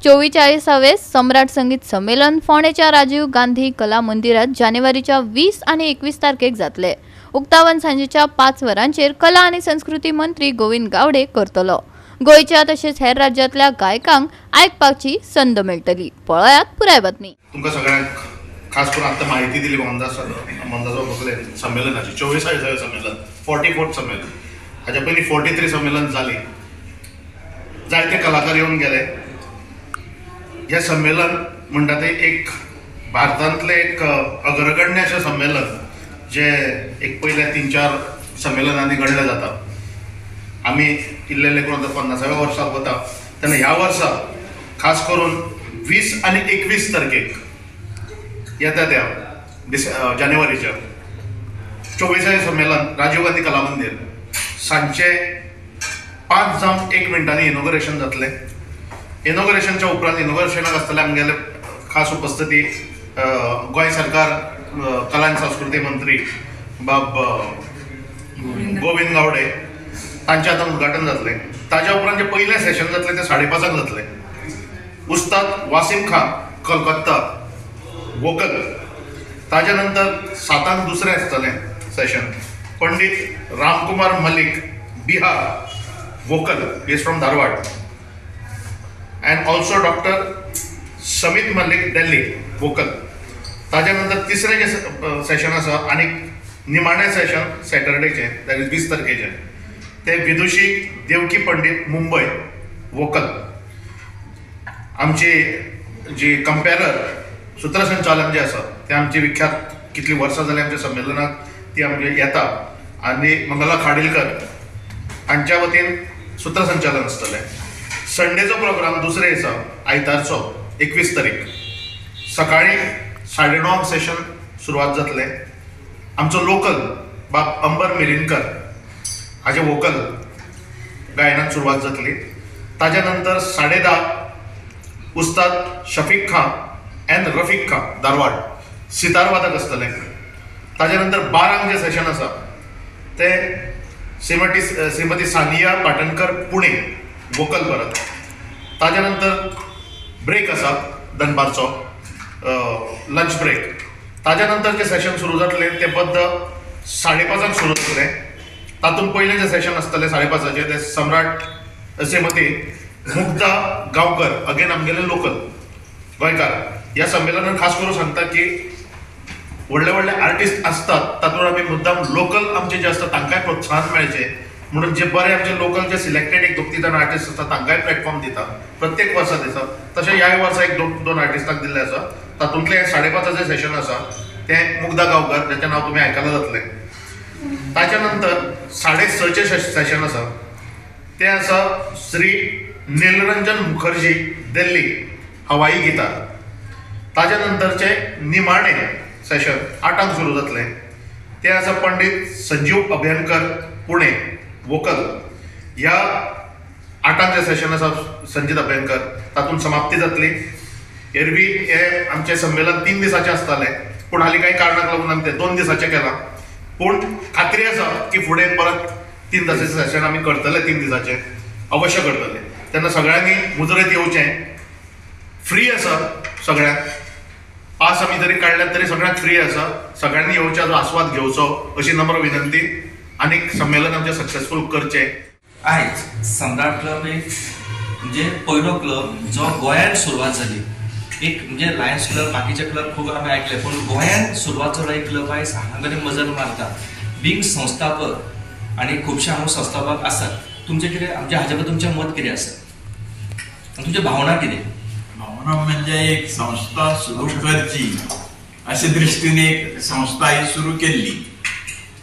44वे सम्राट संगीत संमेलन फोंडेच्या राजीव गांधी कला मंदिरात जानेवारीच्या 20 आणि 21 तारखेक जातले। उक्तावण सांजेच्या 5 वरांचेर कला आणि संस्कृती मंत्री गोविंद गावडे करतलो। गोंयच्या तशेंच हेर राज्यांतल्या गायकांक आयकपाची संद मेळटली। पळयात पुराय बातमी। तुमकां सगळ्यांक खास करून आतां म्हायती दिली मोहनदास भोगले संमेलनाची 44वें संमेलन 44 संमेलन, हाच्या पयलीं 43 संमेलन जाली। जायते कलाकार येवन गेले। हें संमेलन म्हणटा तें एक भारतांतलें एक अग्रगण्य अशें संमेलन जें एक पयल्या 3-4 संमेलनांनी घडलें जाता। आमी इल्ले करून आतां 50व्या वर्साक वता तेन्ना ह्या वर्सा खास करून 20 आनी 21 तारखेक येता त्या जानेवारीच्या 24वें संमेलन राजीव गांधी कला मंदिर सांजचे 5 जावन 1 मिनटांनी इनॉग्रेशन जातलें। इनॉग्रेशनच्या उपरांत इनॉग्रेशनाक आसतलें आमगेले खास उपस्थिती गोंय सरकार कला आनी संस्कृती मंत्री बाब गोविंद गावडे तांच्या हातान उद्घाटन जातलें। ताज्या उपरांत जें पयलें सेशन जातलें तें 5:30 जातलें। उस्ताद वासिम खान कलकत्ता वोकल, ताज्या नंतर 7 दुसरें आसतलें session Pandit Ramkumar Malik Bihar vocal, is from Dharwad, and also doctor Samit Malik Delhi vocal. ताज्या नंतर तिसरें जें सेशन आसा आनी निमाणें सेशन सॅटर्डेचें, that is 20 तारखेचें, ते विदुशी देवकी पंडीत मुंबय वोकल। आमची जी कंपेरर सूत्रसंचालन जे आसा ते आमची विख्यात कितली वर्सां जाली आमच्या संमेलनाक ती आमची येता आनी मंगला खाडीलकर हांच्या वतीन सूत्रसंचालन आसतलें। संडेचो प्रोग्राम दुसरे दिसा आयतारचो 21 तारीख सकाळी 9:30 सेशन सुरवात जातलें। आमचो लोकल बाब अंबर मिरिनकर हाजे वोकल गायनान सुरवात जातली। ताज्या नंतर 10:30 उस्ताद शफीक खान एंड रफीक खान धारवाड सितार वादक आसतले। ताज्या नंतर 12 जें सेशन आसा तें श्रीमती सानिया पाटणकर पुणे वोकल परत। ताज्या नंतर ब्रेक आसा दनपारचो लंच ब्रेक। ताज्या नंतर जें सेशन सुरू जातलें तें बद्द 5:30 सुरू जातलें। तातूंत पयलें जें सेशन आसतलें 5:30 तें सम्राट श्रीमती मुग्धा गांवकर, अगेन आमगेले लोकल गोंयकार। ह्या संमेलनान खास करून सांगता की व्हडले व्हडले आर्टिस्ट आसतात तातूंत आमी मुद्दाम लोकल आमचे जे आसता तांकांय प्रोत्साहन मेळचें म्हणून जे बरे आमचे लोकल जे सिलेक्टेड एक 2-3 जाण आर्टिस्ट आसता तांकांय प्लॅटफॉर्म दिता प्रत्येक वर्सा दिता। तशें ह्याय वर्सा एक 2 आर्टिस्टांक दिल्लें आसा। तातूंतलें 5:30 सेशन आसा तें मुग्धा गांवकर, जाचें नांव तुमी आयकलां जातलें। ताच्या नंतर 6:30 सेशन आसा तें आसा श्री नीलरंजन मुखर्जी दिल्ली हवाई गितार। ताज्या नंतरचें निमाणें सेशन 8 सुरू जातलें तें आसा पंडीत संजीव अभ्यंकर पुणे वोकल। ह्या 8 जें सेशन आसा संजीत अभ्यंकर तातूंत समाप्ती जातली। एरवी हें आमचें संमेलन 3 दिसाचें आसतालें पूण हालीं कांय कारणाक लागून आमी तें 2 दिसाचें केलां। पूण खात्री आसा की फुडें परत 3 दिसाचें सेशन आमी करतले, 3 दिसाचें अवश्य करतले। तेन्ना सगळ्यांनी मुजरत येवचें, फ्री आसा सगळ्यांक, पास आमी जरी काडल्यात तरी सगळ्यांक फ्री आसा, सगळ्यांनी येवचें, हाचो आस्वाद घेवचो अशी नम्र विनंती आनी संमेलन आमचें सक्सेसफूल करचें। आयज सम्राट क्लब एक म्हणजे पयलो क्लब जो गोंयांत सुरवात जाली। एक म्हणजे लायन्स क्लब बाकीचे क्लब खूब आमी आयकले पूण गोंयांत सुरवात जालो एक क्लब आयज हांगा मेरेन मजल मारता। बींग संस्थापक आनी खुबशे हांगा संस्थापक आसात, तुमचें कितें आमच्या हाजे बद्दल तुमचें मत कितें आसा आनी तुमच्यो भावना कितें? भावना म्हणजे एक संस्था सुरू करची अशे दृश्टीन एक संस्था ही सुरू केल्ली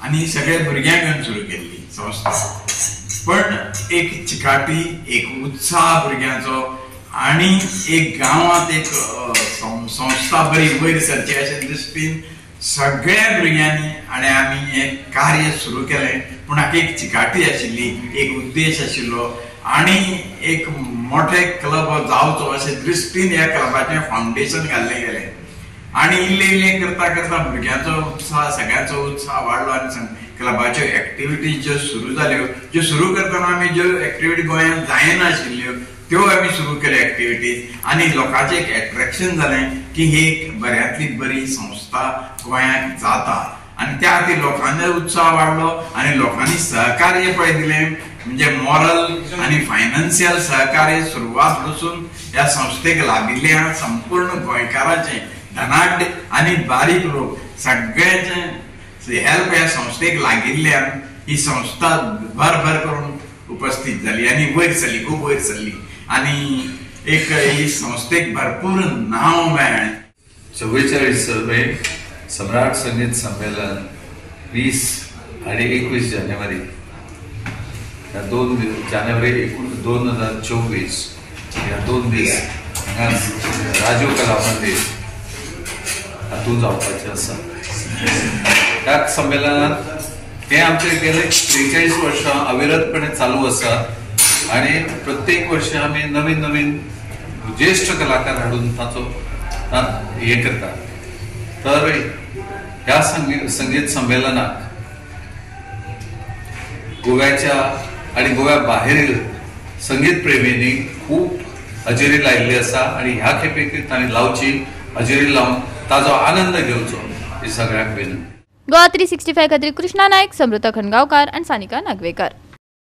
आनी सगळ्या भुरग्यांक घेवन सुरू केल्ली संस्था। पण एक चिकाटी, एक उत्साह भुरग्यांचो आनी एक गांवांत एक संस्था बरी वयर सरची अशे दृश्टीन सगळ्या भुरग्यांनी आनी आमी हें कार्य सुरू केलें। पूण हाका एक चिकाटी आशिल्ली, एक उद्देश आशिल्लो आनी एक मोठे क्लब जावचो अशे दृश्टीन ह्या क्लबाचें फावंडेशन घाल्लें गेलें। आनी इल्लें इल्लें करता करता भुरग्यांचो उत्साह, सगळ्यांचो उत्साह वाडलो आनी क्लबाच्यो एक्टिविटीज ज्यो सुरू जाल्यो, ज्यो सुरू करतना आमी ज्यो एक्टिविटी गोंयांत जायनाशिल्ल्यो त्यो आमी सुरू केल्यो एक्टिविटीज आनी लोकांचें एक एट्रेक्शन जालें की ही एक बऱ्यांतली बरी संस्था गोंयांत जाता आनी त्या खातीर लोकांचो उत्साह वाडलो आनी लोकांनी सहकार्य पळय दिलें म्हणजे मॉरल आनी फायनान्शियल सहकार्य सुरवात बसून ह्या संस्थेक लाभिल्लें आहा. संपूर्ण गोंयकाराचें धनाढ्य आनी बारीक लोक सगळ्यांचें हेल्प ह्या संस्थेक लागिल्ल्यान ही संस्था भरभर करून उपस्थित जाली आनी वयर सरली, खूब वयर सरली आनी एक ही संस्थेक भरपूर नांव मेळ्ळें. 44वे सम्राट संगीत संमेलन 20 आणि 21 जानेवारी ह्या 2 जानेवारी 2024 ह्या 2 दीस हांगा राजीव कला मंदिर हातूंत जावपाचें आसा. ह्या संमेलनात हें आमचें गेले 43 वर्सां अविरतपणे चालू आसा आनी प्रत्येक वर्सा आमी नवीन नवीन ज्येश्ठ कलाकार हाडून ताचो हें करतात. तर ह्या संगीत संमेलनाक गोव्याच्या आनी गोव्या बाहेरील संगीत प्रेमींनी खूब हजेरी लायिल्ली आसा आनी ह्या खेपेक तांणी लावची, हजेरी लावन ताजो आनंद घेवचो ही सगळ्यांक विनंती. गोवा 365 खातीर कृष्णा नायक, समृता खणगांवकार आनी सानिका नागवेकर.